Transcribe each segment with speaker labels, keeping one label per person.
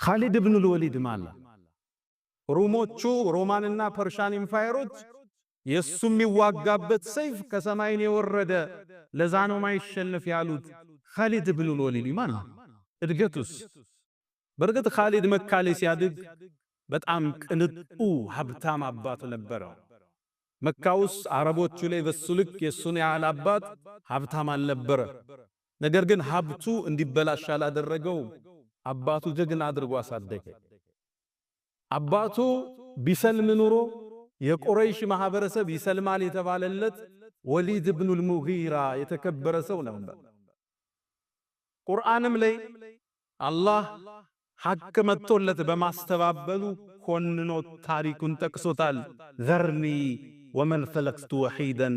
Speaker 1: ኻሊድ ብኑል ወሊድ ማለት ሩሞቹ ሮማንና Persian Empire ኦች የሱ የሚዋጋበት ሰይፍ ከሰማይን የወረደ ለዛ ነው ማይሸነፍ ያሉት። ኻሊድ ብኑል ወሊድ ማን ነው? እድገቱስ? በእርግጥ ኻሊድ መካ ላይ ሲያድግ በጣም ቅንጡ ሀብታም አባት ነበረው። መካ ውስጥ አረቦቹ ላይ በሱ ልክ የሱን ያህል አባት ሀብታም አልነበረ። ነገር ግን ሀብቱ እንዲበላሽ አላደረገው። አባቱ ጀግና አድርጎ አሳደገ። አባቱ ቢሰልም ኑሮ የቁረይሽ ማህበረሰብ ይሰልማል የተባለለት ወሊድ ብኑል ሙጊራ የተከበረ ሰው ነበር። ቁርአንም ላይ አላህ ሐቅ መጥቶለት በማስተባበሉ ኮንኖ ታሪኩን ጠቅሶታል። ذرني ومن خلقت وحيدا፣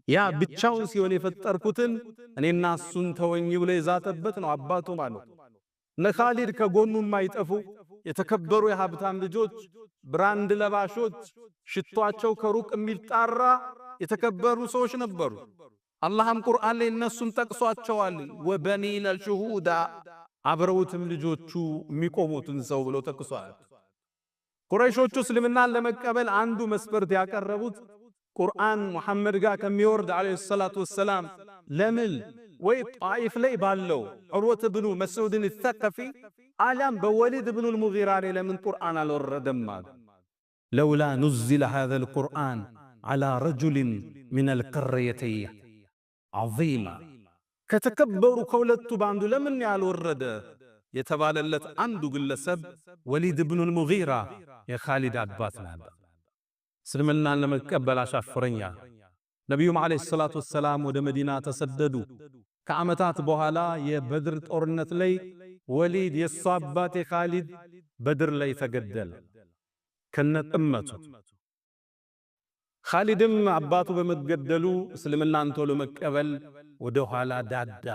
Speaker 1: ያ ብቻውን ሲሆን የፈጠርኩትን እኔና እሱን ተወኝ ብሎ የዛተበት ነው አባቱ ማለት። እነ ኻሊድ ከጎኑ የማይጠፉ የተከበሩ የሀብታም ልጆች፣ brand ለባሾች፣ ሽቷቸው ከሩቅ የሚጣራ የተከበሩ ሰዎች ነበሩ። አላህም ቁርአን ላይ እነሱን ጠቅሷቸዋል። وبنين شهودا፣ አብረውትም ልጆቹ የሚቆሙትን ሰው ብሎ ጠቅሷል። ቁረይሾቹ እስልምናን ለመቀበል አንዱ መስፈርት ያቀረቡት ቁርአን ሙሐመድ ጋር ከሚወርድ عليه الصلاة والسلام ለምን ወይ ጣኢፍ ላይ ባለው ዑርወት ብኑ መስዑድን ተቀፊ አሊያም በወሊድ ብኑል ሙጊራ ላይ ለምን ቁርአን አልወረደም አሉ። لولا نزل هذا القرآن على رجل من القريتين عظيم፣ ከተከበሩ ከሁለቱ በአንዱ ለምን ያልወረደ የተባለለት አንዱ ግለሰብ ወሊድ ብኑል ሙጊራ የኻሊድ አባት ነበር። እስልምናን ለመቀበል አሻፍረኛል። ነቢዩም عليه الصلاة والسلام ወደ መዲና ተሰደዱ። ከዓመታት በኋላ የበድር ጦርነት ላይ ወሊድ የሱ አባት የኻሊድ በድር ላይ ተገደለ ከነጥመቱ። ኻሊድም አባቱ በመገደሉ እስልምናን ቶሎ መቀበል ወደ ኋላ ዳዳ፣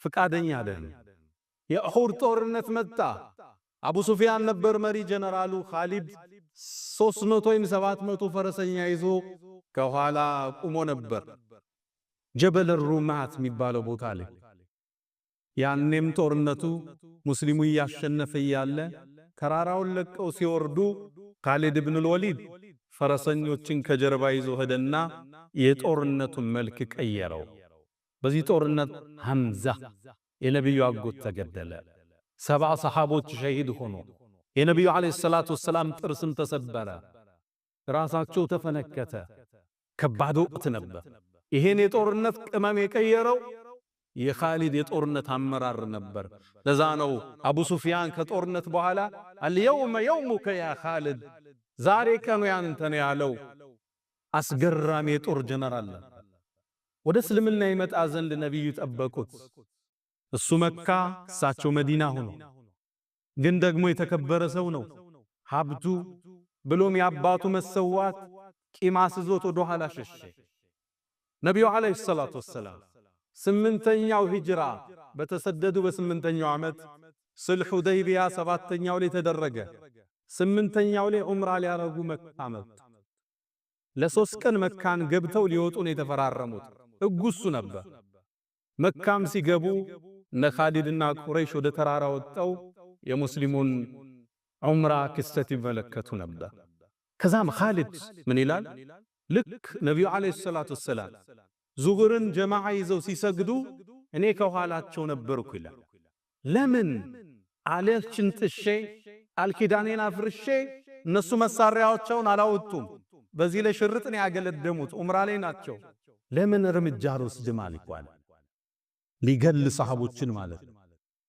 Speaker 1: ፍቃደኛ አይደለም። የኡሑድ ጦርነት መጣ። አቡ ሱፊያን ነበር መሪ ጀነራሉ። ኻሊድ 300 ወይም 700 ፈረሰኛ ይዞ ከኋላ ቁሞ ነበር፣ ጀበል ሩማት የሚባለው ቦታ ላይ። ያኔም ጦርነቱ ሙስሊሙ እያሸነፈ እያለ ተራራውን ለቀው ሲወርዱ ካሊድ ብኑል ወሊድ ፈረሰኞችን ከጀርባ ይዞ ሄደና የጦርነቱን መልክ ቀየረው። በዚህ ጦርነት ሐምዛ የነቢዩ አጎት ተገደለ። 70 ሰሓቦች ሸሂድ ሆኑ። የነቢዩ عليه الصلاة والسلام ጥርስም ተሰበረ፣ ራሳቸው ተፈነከተ። ከባድ ወቅት ነበር። ይሄን የጦርነት ቅመም የቀየረው የኻሊድ የጦርነት አመራር ነበር። ለዛ ነው አቡ ሱፊያን ከጦርነት በኋላ اليوم يومك يا خالد፣ ዛሬ ቀኑ ያንተ ነው ያለው። አስገራሚ የጦር ጀነራል። ወደ እስልምና ይመጣ ዘንድ ነቢዩ ጠበቁት። እሱ መካ፣ እሳቸው መዲና ሆኖ ግን ደግሞ የተከበረ ሰው ነው። ሀብቱ ብሎም የአባቱ መሰዋት ቂም አስዞት ወደ ኋላ ሸሸ። ነቢዩ عليه الصلاة والسلام 8ኛው ሂጅራ በተሰደዱ በ8ኛው ዓመት ሱልህ ሁደይቢያ 7ኛው ላይ ተደረገ። 8ኛው ላይ ዑምራ ሊያረጉ መካ መጡ። ለ3 ቀን መካን ገብተው ሊወጡ ነው የተፈራረሙት። ሕጉ እሱ ነበር። መካም ሲገቡ እነ ኻሊድና ቁረይሽ ወደ ተራራ ወጥተው የሙስሊሙን ዑምራ ክስተት ይመለከቱ ነበር። ከዛም ኻሊድ ምን ይላል? ልክ ነቢዩ عليه الصلاة والسلام ዙሁርን ጀማዓ ይዘው ሲሰግዱ እኔ ከኋላቸው ነበርኩ ይላል። ለምን አለችን ጥሼ ቃል ኪዳኔን አፍርሼ፣ እነሱ መሳሪያዎቻቸውን አላወጡም። በዚህ ላይ ሽርጥ ነው ያገለደሙት፣ ዑምራ ላይ ናቸው። ለምን እርምጃ አልወስድም አልኳል። ሊገል ሰሃቦችን ማለት ነው።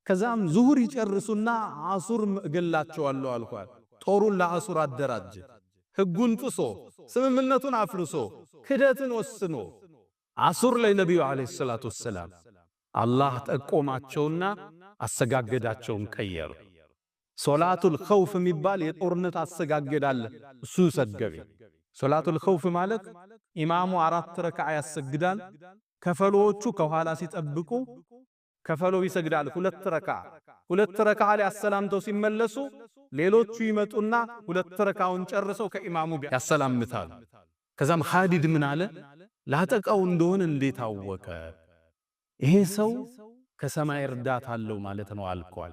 Speaker 1: ከዛም ዙሁር ይጨርሱና አሱር እገላቸዋለሁ አልኳል። ጦሩን ለአሱር አደራጀ። ህጉን ጥሶ፣ ስምምነቱን አፍርሶ፣ ክደትን ወስኖ አሱር ላይ ነቢዩ عليه الصلاة والسلام አላህ ጠቆማቸውና አሰጋገዳቸውን ቀየሩ። صلاة الخوف የሚባል የጦርነት አሰጋገድ አለ። እሱ ሰገደ። صلاة الخوف ማለት ኢማሙ አራት ረክዓ ያሰግዳል። ከፈሎዎቹ ከኋላ ሲጠብቁ ከፈሎ ይሰግዳል ሁለት ረክዓ። ሁለት ረክዓ ላይ አሰላምተው ሲመለሱ ሌሎቹ ይመጡና ሁለት ረክዓውን ጨርሰው ከኢማሙ ጋር ያሰላምታሉ። ከዛም ኻሊድ ምን አለ? ላጠቃው እንደሆነ እንዴት አወቀ? ይሄ ሰው ከሰማይ እርዳታ አለው ማለት ነው አልኳል።